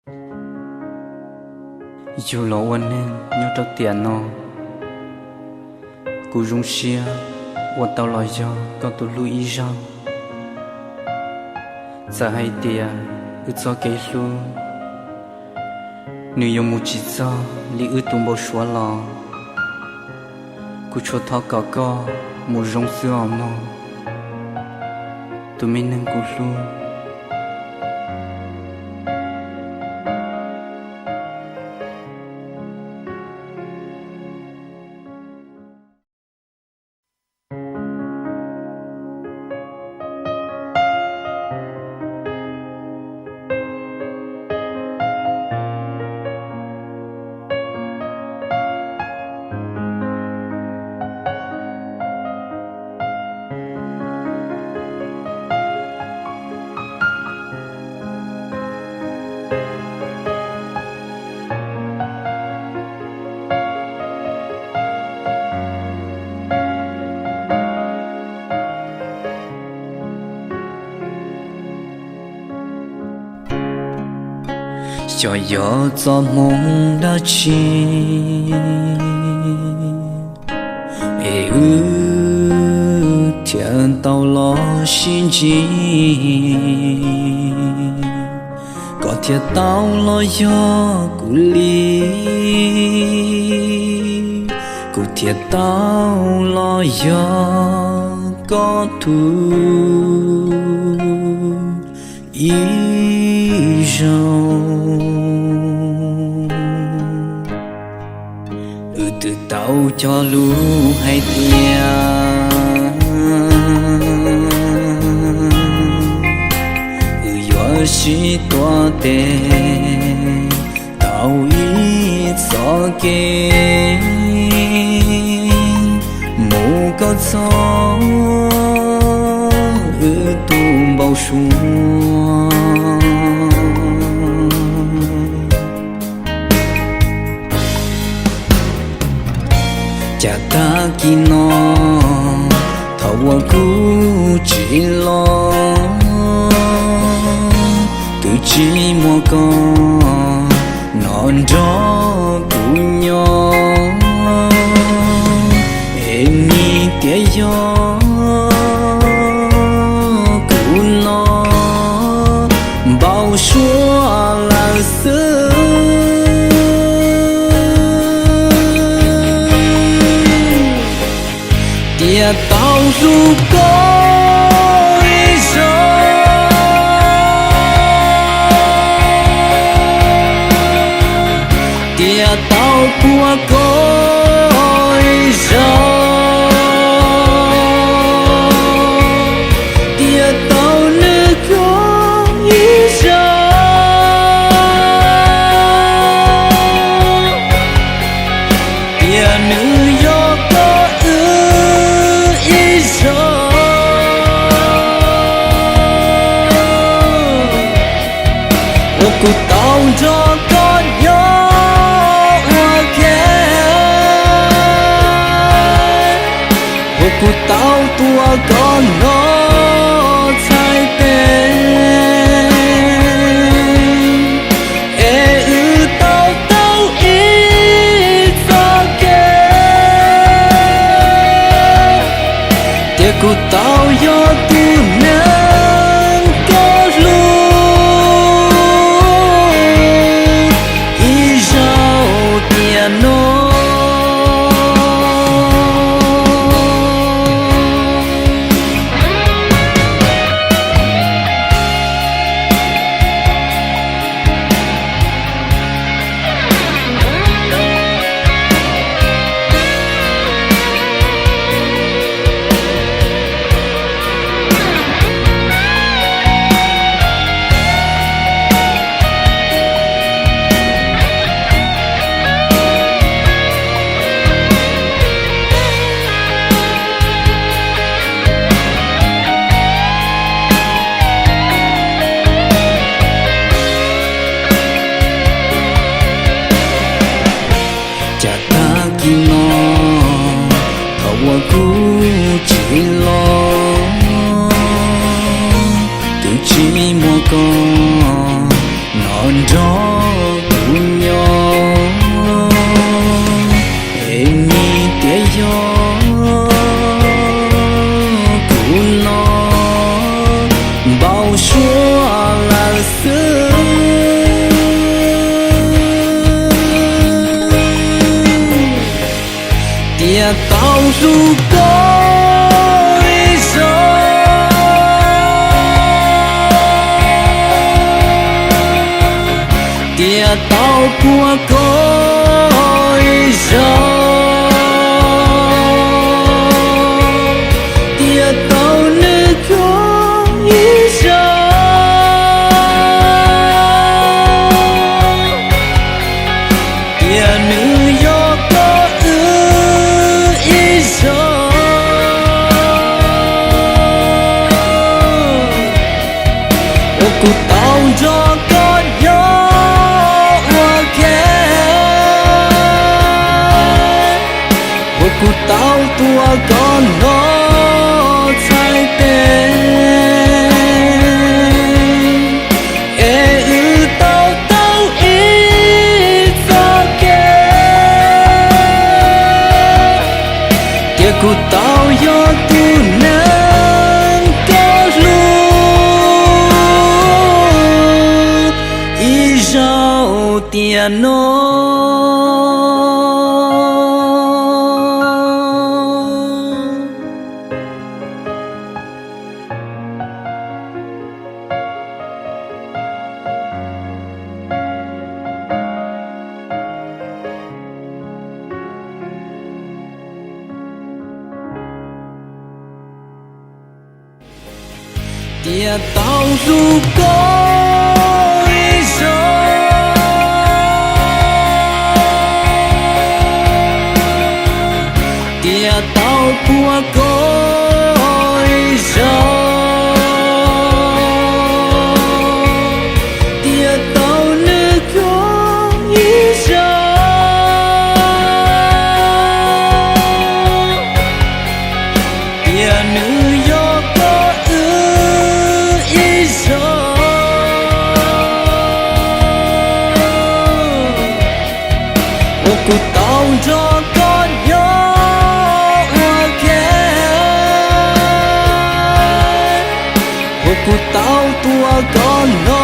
Yug los ua neeg nyob rau tiam no, kuv zoo siab ua tau los yog koj tus hlub ib zaug. Txawm hais tias wb txoj kev hlub nws yuav mus tsis txog li wb tus npau suav los, kuv tsuas thov kom koj mus zoo xwb os mog, tus me neeg kuv hlub. Xyov yog txoj hmoo dab tsi es wb thiaj tau los sib ntsib. Koj thiaj tau los yog kuv li, kuv thiaj tau los yog koj tus ib zaug. Wb twb tau cog lus hais tias wb yuav sib tuav tes tau ib txoj kev mus kom txog wb tus npau suav. Cas tag kis no thaum uas kuv tsis los, twb tsis muaj koj nyob nrog kuv nyob, es nim tias yog kuv no npau suav lawm xwb. Tias tau hlub koj ib zaug, tias tau puag koj ib zaug, tias tau nws koj ib zaug, tias nws yog koj wb ib zaug. Uas kuv tau nrog koj nyob ua ke, uas kuv tau tuav koj nyob txhais tes, es wb tau taug ib txoj kev, tias kuv tau yog tus neeg koj hlub ib zaug tiam no. hlub koj ib zaug, tias tau puag koj ib zaug, tias tau nws koj ib zaug, tias nws yog koj wb ib zaug, uas kuv tau nrog koj nyob ua ke, uas kuv tau tuav koj nrog txhais tes, es wb tau taug ib txoj kev, tias kuv tau yog tus neeg koj hlub ib zaug tiam no. Tias tau hlub koj ib zaug, tias tau puag koj ib zaug, tias tau nws koj ib zaug, tias nws yog koj wb ib zaug, uas kuv tau nrog koj nyob ua ke, uas kuv tau tuav koj nrog